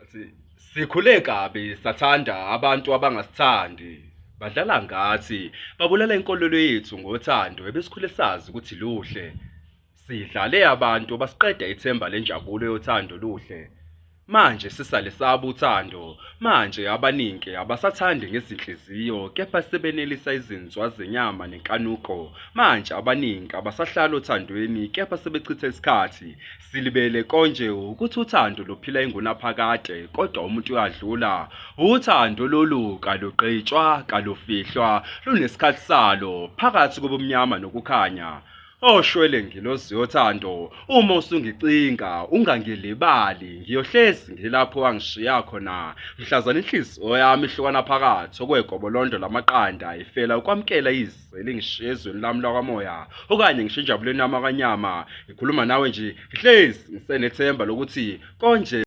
Athi sikhule kabi sathanda abantu abangasithandi. Badlala ngathi, babulala inkolelo yethu ngothando ebesikhule sazi ukuthi luhle. Sidlale abantu basiqeda ithemba lenjabulo yothando luhle. Manje sisalesaba uthando, manje abaningi abasathandi ngezinhliziyo kepha sebenelisa izinzwa zenyama nenkanuko. Manje abaningi abasahlali othandweni kepha sebechitha isikhathi. Silibele konje ukuthi uthando luphila ingunaphakade kodwa umuntu uyadlula. Uthando lolu kalugqitshwa, kalufihlwa, lunesikhathi salo phakathi kobumnyama nokukhanya. Oh shwele ngilozi yothando, uma usungicinga ungangilibali, ngiyohlezi ngilapho wangishiya khona. Mhlazane inhliziyo yami ihlukana phakathi okwegobolondo lamaqanda ifela ukwamukela ize lingishiye ezweni lami lakwamoya okanye ngisho enjabulweni yami akanyama. Ngikhuluma nawe nje ngihlezi ngisenethemba lokuthi konje.